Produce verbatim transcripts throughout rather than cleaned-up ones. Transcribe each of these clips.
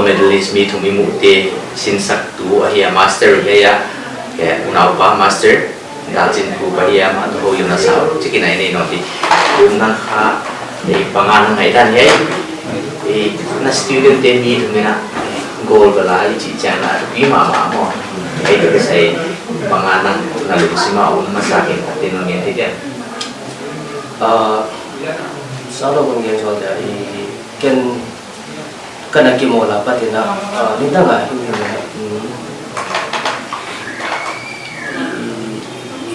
Middle East mi thum i muhte sinsaktu ahi a, master ahi a, eh, unaupa master, Dalchin Khup ahi a, amah toh houlimna sau chik in i nei nawn hi. Kum nang kha, eh, bang a na ngaihdan hi, eh, na student te mi thum in a, gold bala i chih chiang a, thupi mahmah maw. Eh, tu kisai bang a nang na lungsim a om masa ken khat in hon gen thei diam? Ah, salo bang gen zual dia, i ken kana kimawl a pat in a, ah, nidang a hi, hi, hi,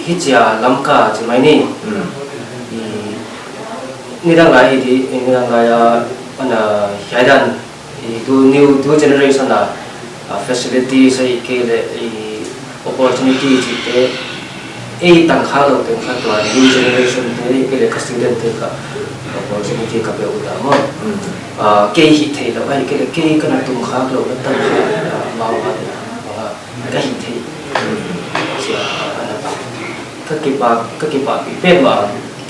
hichia Lamka chi mai ni. Hmm. I, nidang lai hi di, nidang lai a, ana hiai dan, i, tu new, tu generation a, ah, facility sa i ke le, i, opportunity chihte, ei tang kha lou teng kha tua new generation te, ke le ka student te kha opportunity ka pe uh ta maw. Mm. Ah, kei hih theilou, ahihkeileh kei kana tung khak lou, ka tang kha, ah, ma ma te, ah, ka hih thei. Mm. Sia, ah, ana pa. Ka kipak, ka kipak pi pen ma.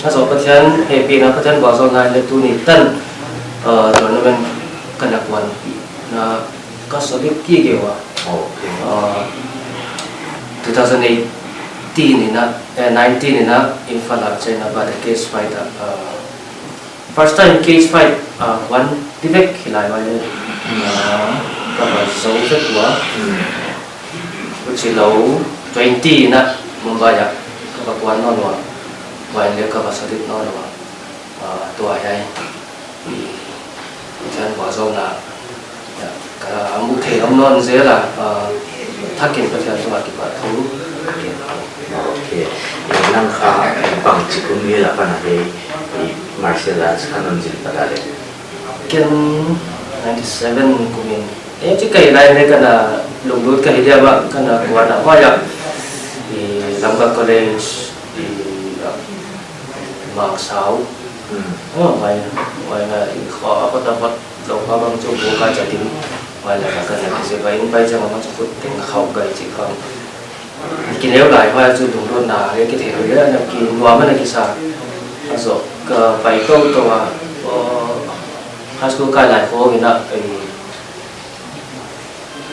A zo Pathian, hehpihna Pathian vualzawlna le tuni tan, ah, tournament kana kuan na ka solid kei ua. Okay. Ah, two thousand eighteen in a, eh, nineteen in a, Imphal a China ba the cage fight a, ah, first time cage fight, ah, kuan di vek hi lai vai le. Ah, ka va zou vek ua. Hmm. Huchi lou twenty in a Mumbai a ka va kuan nawn ua. Vai le ka va solid nawn ua. Ah, tua hiai. I, Pathian vualzawlna, ya, ka mu thei om nawn zel a, ah, thakin Pathian tungah kipahthu. Okay. I, nang kha bangchi kum ni la pana he, i, martial arts kha non zin pada le? Ken ninety seven kumin. Eh, chi kai lai le kana lunglut ka hi dia ba, kana kuan a, huai a. I, Lamka College, i, ah, Mangsau. Hmm. Oh, mai, mai na i kho a kho ta kho lo kha bang chu bu ka cha tin. Mai la ka na ki se ba in pai chang ma chu khut teng khau kai chi khang. Ki neu lai mai chu dung ro na le ki thei le na ki nuam na ki sa. A zo ka pai to to a. Oh, high school kai lai kho in a, eh,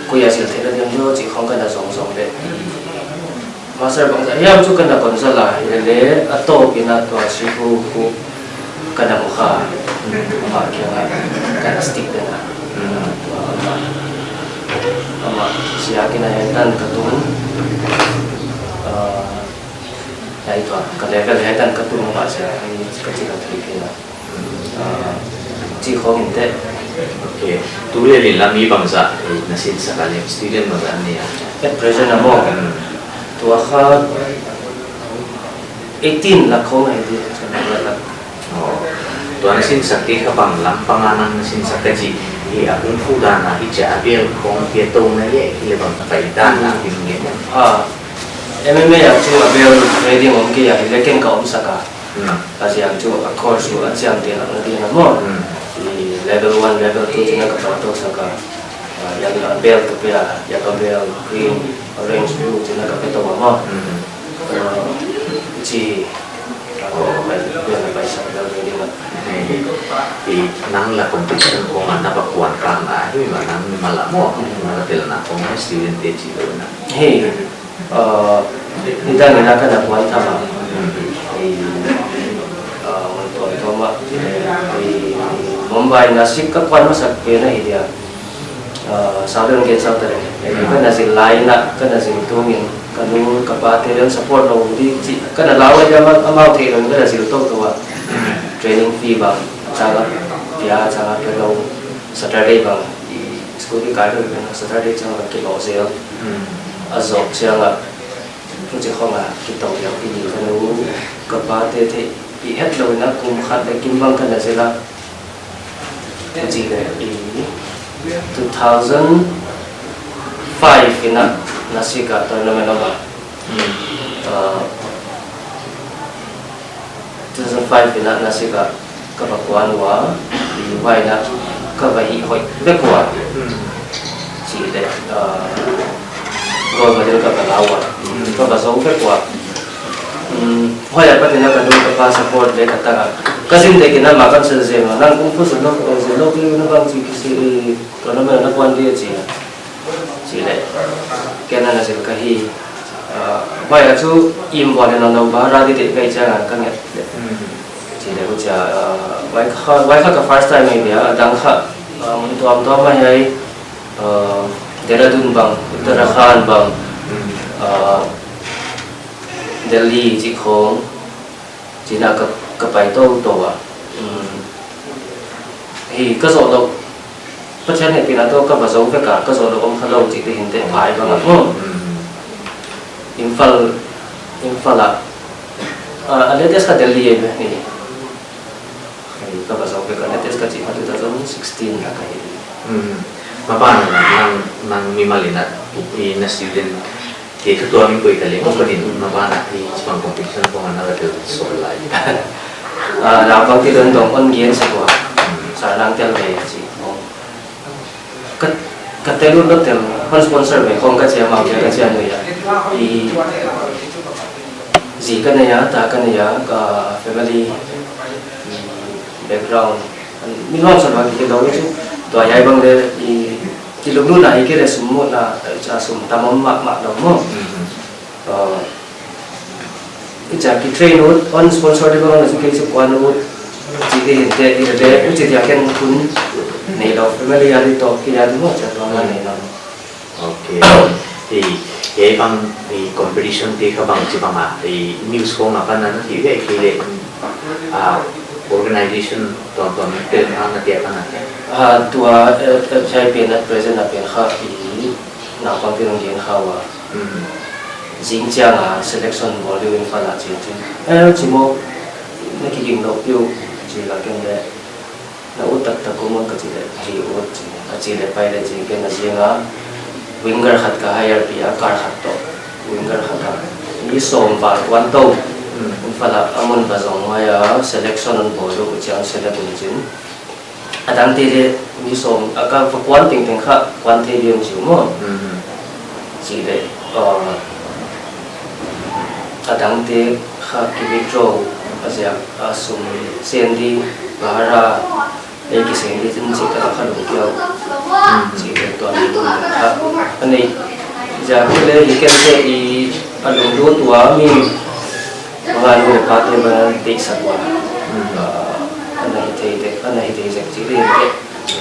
koi a zil theihna diam diam chih khong kana zong zong le. Master bangzah hiam chu kana kon zal a, hilele a tawp in a tua Sifu Khup kana mu kha. Amah kiang a kana stick den a. Tua amah, amah siak in a hiai tan ka tung. Ah, hiai tua ka level hiai tan ka tung amah siak, hiai ka chih ka thei kei a. Ah, chih khong in te. Okay. Tu le lin lam mi bangzah, eh, na sinsak a le student bangzah ni a? At present a maw. Hmm. Tua kha eighteen lak khong ahi di, so na lak. Oh. Tua na sinsak te kha bang lam pang a nang na sinsak ka chih, eh, a kung fu dan a hichia a bel khong pia tou na le, ki le bang pai dan a ki nge. Ah, M M A a chu a bel ready om kei a, hilele ken ka om sak a. Hmm. A ziak chu a course uh a chiamteh lak na ding a maw. Hmm. I level one, level two chihna ka pai tou sak a. Ah, hiai a belt ka pe a, hiai a belt green, orange, blue chihna ka pe tou a maw. Hmm. Ah, chi, ah, pai, pai, pai sak bel ready na. Eh, i nang la competition khong a na va kuan kha na, hi ma nang ma la maw, na la tel na khong student te chi lou na. Hey. Ah, nidang in a kana kuan tham a. I, ah, mun tuamtuam a. I, Mumbai, Nashik ka kuan masak pen ahi dia. Ah, Southern Gates Outer. I, kana zil lai in a, kana zil tung in, ka nu, ka pa te leng support lou di chih, kana lau a dia ma, amau theilou in kana zil tou tou a. Training fee bang, chang a, pia, chang a, pia lou. Saturday bang, i, school ki kai lou, Saturday chang a ki lou zel. Hmm. A zop chiang a, huchi khong a kitou liau i ni ka nu ka pa te theihpih het lou in a kum khat le kim bang kana zil a. Huchi le i two thousand five in a Nashik a tournament om a. Hmm. Ah, two thousand five in a Nashik a ka va kuan ua, i huai in a ka va hih hoih vek ua. Hmm. Chih le, ah, gold medal ka va la ua, hmm, ka va zou vek ua. Hmm, huai a pat in a ka nu ka pa support le ka tang a, Ka zin te kina ma kan sel zin, nang kung fu zin lou, zin lou ki na bang chi kisi, tournament na kuan dia chi. Chi le. Ken na zin ka hi. Ah, bai a chu im bo le na no ba ra di te kai cha ngan ka nget. Chi le ku cha, ah, bai kha, bai kha ka first time mai dia, dang kha, ah, mun tuam tuam mai ai, ah, Dehradun bang, Uttarakhand bang, ah, Delhi chi khong, chi na ka, ka pai tou tou a. Hi ka zoh lou. Pathian hehpihna toh ka va zou vek a, ka zoh lou om kha lou chih te hi in te phai bang a. Imphal, Imphal a. Ah, a latest kha Delhi a hi. Hi ka va zou vek a, latest ka chih kha two thousand sixteen a ka hi. Ma ban nang, nang mimal in a, i na student te kha tuam in koi ta le, ko ka din ma ban a, i chibang competition ko na la tel so lai. Ah, la bang ti don dong on gen sa ko. Sa nang tel ve chi. Ka, ka tel ut lou tel, hon sponsor ve khong ka chia mau chia ka chia nui a. I zi ka nei a, ta ka nei a, ka family, i background. Mi lawm sa bang ki lou chu, tua hiai bang le, i, i lunglut na hi ke le sum mut na, cha sum tam om mahmah lou maw. Ah, i cha ki train ut, on sponsor di bang na chu ke chu kuan ut, chi di hin te, i le, u chi dia ken kun, nei lou, family a di to, ki ya di mo, cha to na nei lou. Okay. I, i bang, i competition te kha bang chi bang a, i news khong a pan na ti ve ki le, ah, organization ton ton te na na te pan na te. Ah, tua, eh, eh, hiai pen a present a pen kha, i, na pang te nong gen kha ua. Zing chiang a selection bawl deuh in Imphal a chi chi. Eh, chi maw, na kiging lou piu, chi la ken le. Na ut taktak kum un ka chi le, hi ut chi. A chi le pai le chi ken a zing a. Winger khat ka hire pi a, car khat toh. Winger khat a. Mi sawm val kuan tou. Imphal a, a mun va zong mai a, selection un bawl deuh chiang select un chin. A dang te le mi sawm, a ka va kuan tengteng kha kuan thei diam chi maw. Chi le, uh, a dang te kha ki withdraw a ziak a sum sen di, bahara, ei ki sen di chin chi ka kha lung kiau. Chi le tuan ni tum kha. A nei, ziak le hi ken te i a lunglut ua mi Manganu le pate bana deihsak ua. Ah, ana hi thei te, ana hi thei zek chi le te.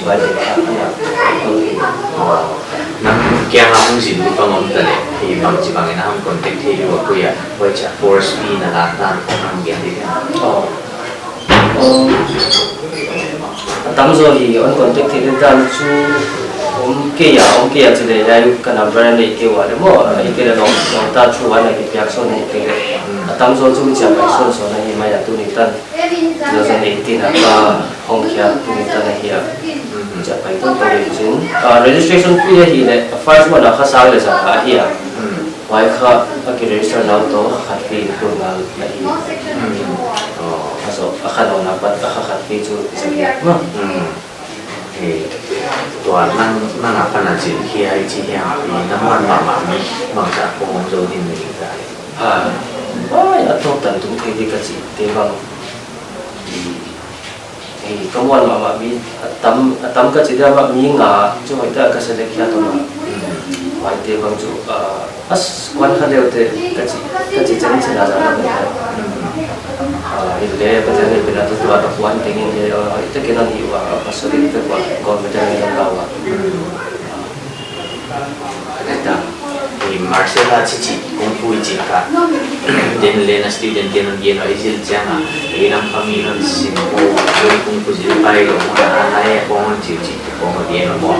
Bai te kha ana. Nang kiang a hong zin ut bang om ta le, hi bang chi bang in a hong contact thei lou a koi a, koi cha course fee na la tan hong gen di. Oh. Um, A tamzaw hi hon contact thei dan chu om kei a, om kei a chi le, hiai ka number a nei kei ua le maw, a hi kei le long, long ta chu ana kipiak sawn hi kei le. A tamzaw chu chia pai sawn sawn ahi mai a tuni tan. Two thousand eighteen a ka hong khia tuni tan ahi a. Chia pai tou tou hi chin. Ah, registration fee ahi le, first one a kha sang le sang ahi a. Huai kha a ki register nau toh khat fee kul ngal ahi. A zoh, a kha nawn a pat a kha khat fee chu zagiat maw. Eh, tua nang, nang a pan a zin hiai chi hiam, i na muan mahmah mi, bangzah kong om zou din mi ta. Ah, ai, a tok tan tung thei di ka chi, te bang. I, i, ka muan mahmah mi, a tam, a tam ka chi dia mah mi nga, chu hoih tak ka select khia tou mah. Huai te bang chu, ah, As kuan kha deuh te ka chi, ka chi chen chin a zan a. Ah, i le Pathian hehpihna toh tua ka kuan tengin le, ah, i te ken an hi ua, a pasal i te kuan, gold medal ni ka ua. Ka ta. I martial arts chi, kung fu chi kha. Den le na student den an gen a i zil chiang a. I lam kha mi non sin ko, kung fu zil pai lou, na, na, ya, kong chi chi. Kong a gen a maw.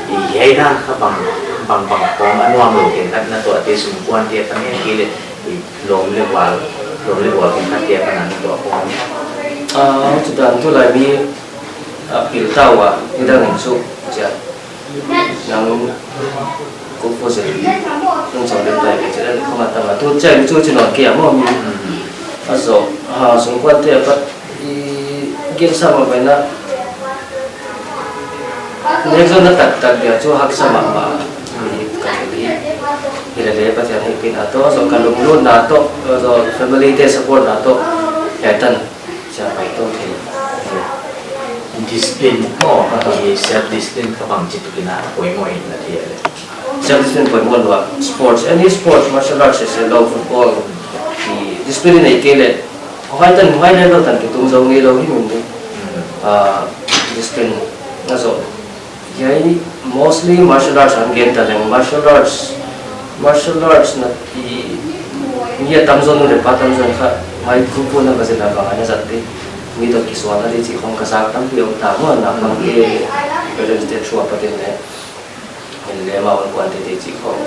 I hiai dan kha bang, bang, bang kong a nuam lou khenkhat na tuah te sum kuan te pan hiam ki le, i lawm le vual, lawm le vual khenkhat te pan na tuah kong. Ah, chu dan tu lai mi, ah, pil ta ua, i dan in chu, chia. Nang kung fu zel, nang chong le pai ke chia, kong a ta ma. Tu chia, chu chi non ke a maw mi. A zoh, ha, sum kuan te a pat, i gen sa ma bai na. Next zone na taktak dia chu haksa mahmah. Hi ka thei hi. Hi le le Pathian hehpihna toh, so ka lunglutna toh, so family te support na toh. Hiai tan. Sa mai tawh thei. Discipline maw, ka hi self discipline kha bangchituk in a poimoh in na thei le. Self discipline poimoh lua. Sports, any sports, martial arts, se lou, football, i discipline nei kei le. Huai tan, huai level tan kitung zou ngeilou hi mun ni. Ah, discipline na zo. Hiai mostly martial arts hon gen ta leng, martial arts, martial arts na i, mi a tamzaw, nu leh pa tamzaw kha, mai kung fu na ka zin a bang a na zat di. Mi toh kisualna di chih khong ka zak tampi om ta maw, na bang ke parents te through a patin le. Hilele amau kuante di chih khong.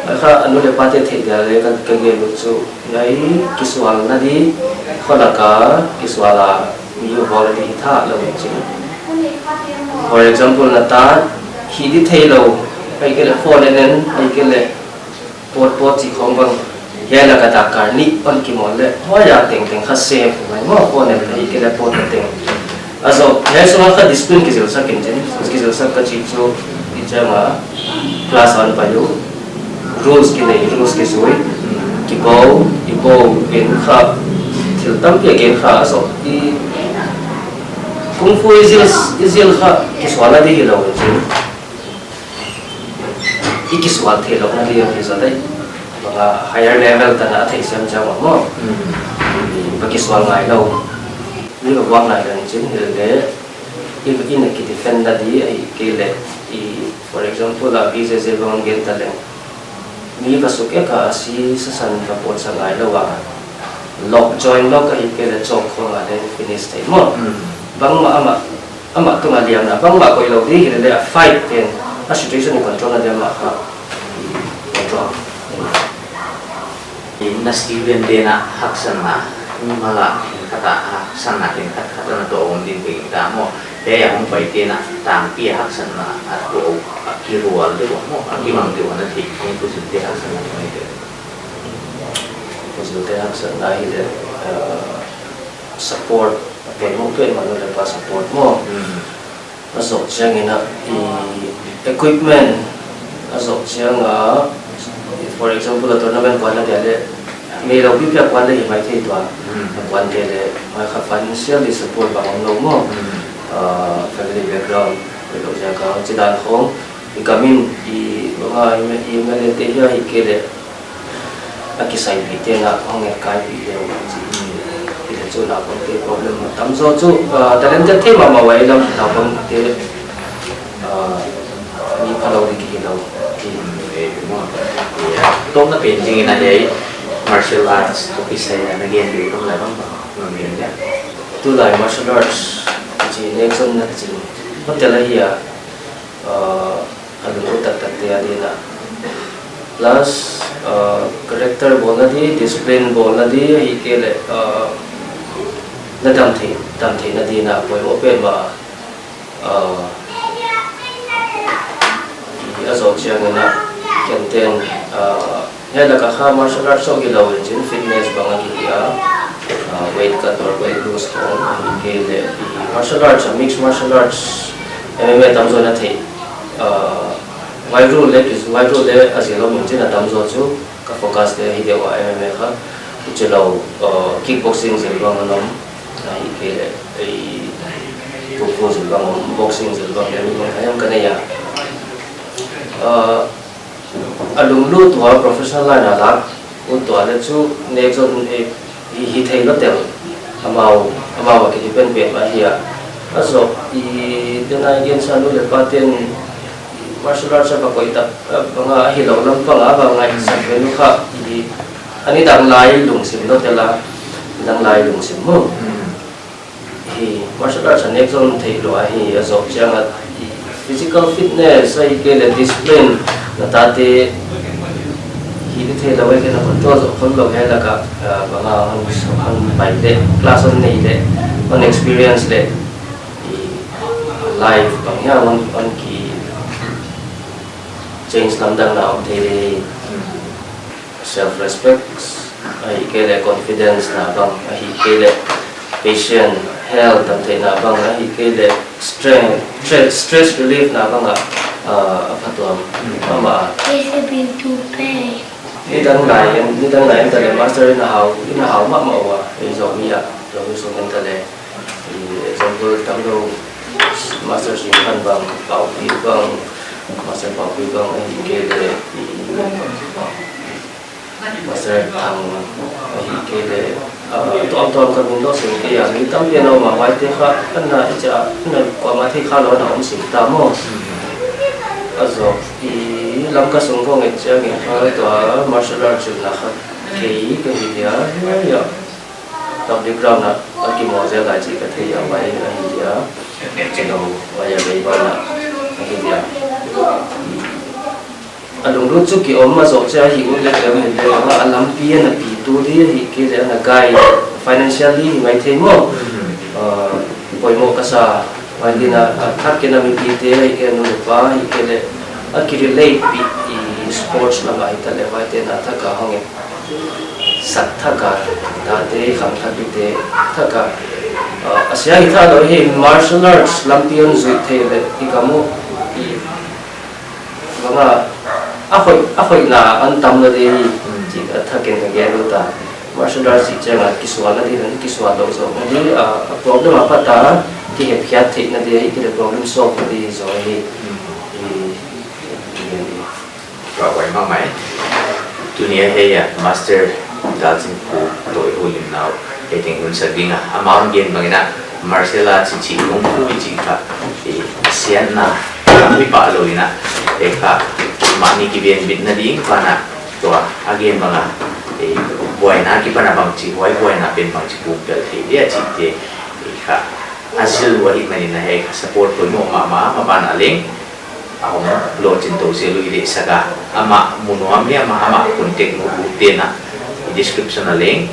Kha a nu leh pa te theih dia le ka, ka gen ut chu. Hiai kisualna di, kholak a kisual a, mi u bawl di hi tha lou in chin. For example, na ta, hih di theilou, ahihkeileh phone en en, ahihkeileh pawt pawt chih khong bang, hiai lak a dak kar nih hon kimawl le, huai a tengteng kha safe mai maw, phone en en, ahihkeileh pawt a teng. A zou, hiai sung a kha discipline kizilsak in chin, kizilsak ka chih chu, i chang a, class a hon pai uh, rules kinei, rules kizui, kibou, i bou in kha, thil tampi a gen kha, a zou, i, kung fu i zil, i zil kha, kisualna di hilou in chin. I kisual theihlouhna di hi zaw dai. Bang a higher level tan a theih siam chiang maw. Mm. I va kisual ngai lou. Mi va buak nai lou in chin hilele. I, i na kidefend na di ahihkeileh. I, for example, a B J J bang gen ta leng. Mi va suk ek a si sasan va pawt sa ngai lou a. Lock, joint lock ahihkeileh chawk khong a le finish thei maw. Mm. Bangmah amah, amah tung a liamna, bangmah koih lou di hilele a fight pen, a situation control na di amah kha. Control. I na student te'n a haksatna, mimal a khenkhat a haksatna khenkhat khat a na tuah om ding ka gingta maw. Hiai a hong paite'n a tangpi a haksatna a tuah uh, a kirual deuh uh maw, a kibang deuh uh na theih, kung fu zilte haksatna mai deuh. Kung fu zilte haksatna hilele, uh, support, a poimoh pen mah nu leh pa support maw. Mm. A zou chiang in a, i equipment, a zou chiang a, for example, a tournament kuan na dia le, mi lou pipi a kuan le hi mai thei tua, mm, a kuante le, mai kha financially support bang om lou maw. Mm. Ah, family background, lou ziak a, chi dan khong, i kamin, i, nga, i, i, nga le te hia hi ke le, a kisaipih te'n a hong etkaipih leh uh chi. Hilele chu naupangte problem a tamzaw chu, ah, talented thei mahmah uh a, i lam naupangte, ah, mi phalou di ki hilou. Tawpna pen ding in a hiai martial arts toh kisai a na gen di uh lam lai bang bang na gen dia. Tulai martial arts chi next one na chi. Hotel a hi a, ah, a lunglut taktak te a ding a. Plus, ah, character bawlna di, discipline bawlna di, ahihkeileh, ah, na damtheih, damtheihna di na poimoh pen mah, ah, i a zou chiang in a, khente'n, ah, hiai lak a kha martial arts sawk hilou in chin fitness bang a ki hi a, ah, weight cut or weight loss khong, ahihkeileh, i martial arts, a mixed martial arts, M M A tamzaw na theih, ah, wide rule le, wide rule le a zil om in chin a tamzaw chu ka focus te hi deuh a M M A kha, huchilou, ah, kickboxing zil bang a om, ahihkeileh, ei, kung fu zil bang om, boxing zil bang, le mi bang kha hiam ka nei a. Ah, a lunglut ua professional line a lak ut tua le chu next one, eh, hi, hi theilou tel. Amau, amau a kihi penpen mah hi a. A zou, i, then again, sa nu leh pa te'n martial arts a va koih tak, eh, bang a hilou lam bang a va ngaihsak ve uh kha, i, a nidang lai lungsim lou tel a, nidang lai lungsim maw. Hmm. Hi, martial arts a next one theilou ahi, a zou chiang a, i, physical fitness, ahihkeileh discipline, na tate, hi di theilou, ahihkeileh na control zou khollou hiai lak a, ah, bang a hon, hon pai leh, class hon nei leh, hon experience leh, i, life bang hiam hon, hon ki change lamdang na om thei leh. Self respect, ahihkeileh confidence na bang, ahihkeileh patient, health damtheihna bang, ahihkeileh strength, stre-, stress relief na bang a, ah, a phatuam. Mm. Amah. It's a bit too bad. Nidang lai, nidang lai, nidang lai, master in a hau, in a hau mahmah ua, ei Zomi a, Zomi sung in ta leh. Lo, Master Singkhan bang, Paupi bang, Master Paupi bang, ahihkeileh, Master Thang, ahihkeileh, ah, tuamtuam ka min lou sim kei a, mi tampi a na om a, huaite kha, ana i chia, ana kuamah theih kha lou ana om sim ta maw. A zawk, i Lamka sung khong i chia nge kha, tua martial arts na kha, kei ka hi dia, ya. Public ground ah a kimawl zel lai chih ka thei a, huai ahi dia. Chilou, huai a lei ban ah ahi dia. A lunglut chu ki om a zawk chia hi ut leh lem hi leh, a lampi ana pi tu di ahihkeileh ana guide, financially hi mai thei maw. Ah, poimoh ka sa, huai din a, a thak kei na mipite, ahihkeileh nu le pa, ahihkeileh a ki relate pi i sports lam ah hi ta leh, huaite na thak a hong e. Sak thak a, tate, kham thak i te, thak a. Ah, a sia hi thak lou hi martial arts lampi hon zuih thei leh, i ka mu, i bang a, a hoih, a hoihna an tam lou di hi, chih a thak in ka gen ut a. Martial arts chih chiang a kisualna di, kisual lou zawkna di, ah, a problem a pat a, kihepkhiat theihna di, ahihkeileh problem solve na di zaw hi. I, i, i, Tua huai mahmah e. Tuni a hiai a Master Dalchingpu toh i houlimna uh hei teng hun sak ding a. Amah hon gen bang in a martial arts chih kung fu chih kha, eh, siatna lam hi pah lou in a. Eh, kha, mahni kivenbitna ding pan a tua a gen bang a, eh, buaina kipan a bangchi, huai buaina pen bangchi pum pel thei dia chihte, eh, kha, a zil uh ahihman in a hiai kha support poimoh mahmah, maban a leng a hong lawchin tou zel uh i deihsak a. Amah mu nuam hiam a, amah contact nuam uh te na, i description a leng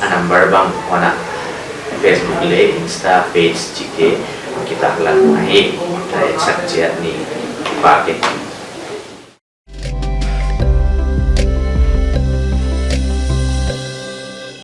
a number bang hon a, Facebook leh Insta page chihte kitaklang ahi. Ka etsak chiat ni, kipak e.